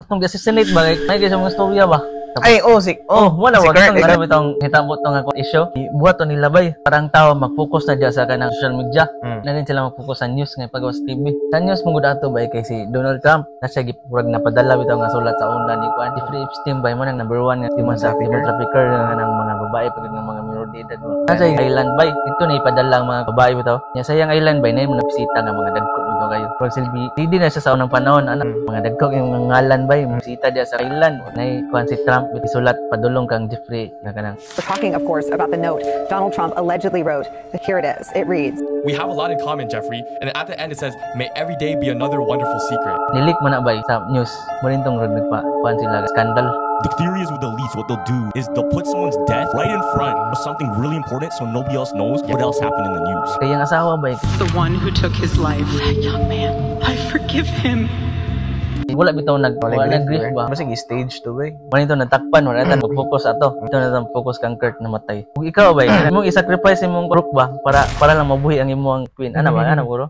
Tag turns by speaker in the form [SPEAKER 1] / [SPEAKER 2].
[SPEAKER 1] Katong assassinate ba kay sa mga storya ba?
[SPEAKER 2] Ay, oh, si
[SPEAKER 1] Oh, wala
[SPEAKER 2] si
[SPEAKER 1] wa
[SPEAKER 2] Kirk,
[SPEAKER 1] katong ano bitong hitabo tong ako issue. Buhat to nila bay. Parang tao mag-focus na diya sa kanang social media. Na din sila mag-focus sa news nga pagawas TV. Sa news mo gud ato bay kay si Donald Trump na siya gipurag napadala bitaw nga sulat sa una ni kuan. Jeffrey Epstein bay mo nang number one nga human trafficker, trafficker nga ng mga babae pag ng mga minor de edad. Nasa island bay. Ito na ipadala ang mga babae bitaw. Nya sa iyang island bay na mo bisita nga mga dagko bitaw kayo. Pag silbi hindi na siya sa unang panahon ana mga dagko yung mga ngalan bay bisita diya sa island. Nay kuan si Trump isulat padulong kang Jeffrey nga kanang
[SPEAKER 3] We're talking, of course, about the note Donald Trump allegedly wrote. Here it is. It reads,
[SPEAKER 4] "We have a lot in common, Jeffrey." And at the end, it says, "May every day be another wonderful secret."
[SPEAKER 1] Nilik mo na bay sa news mo rin tong nagpa kuan sila scandal.
[SPEAKER 5] The theory is with the elites, what they'll do is they'll put someone's death right in front of something really important so nobody else knows what else happened in the news.
[SPEAKER 1] Kay ang asawa bay
[SPEAKER 6] The one who took his life. That young man. I forgive him.
[SPEAKER 1] Wala bitaw nag
[SPEAKER 2] Wala
[SPEAKER 1] wala nag grief
[SPEAKER 2] grief
[SPEAKER 1] ba.
[SPEAKER 2] Basig stage to bay.
[SPEAKER 1] Mo nito natakpan, wala tan mag-focus ato. Ito na tang focus kang Kurt namatay. Kung ikaw bay, imong i-sacrifice imong crook ba para lang mabuhi ang imong queen. Ana ba? Ana bro?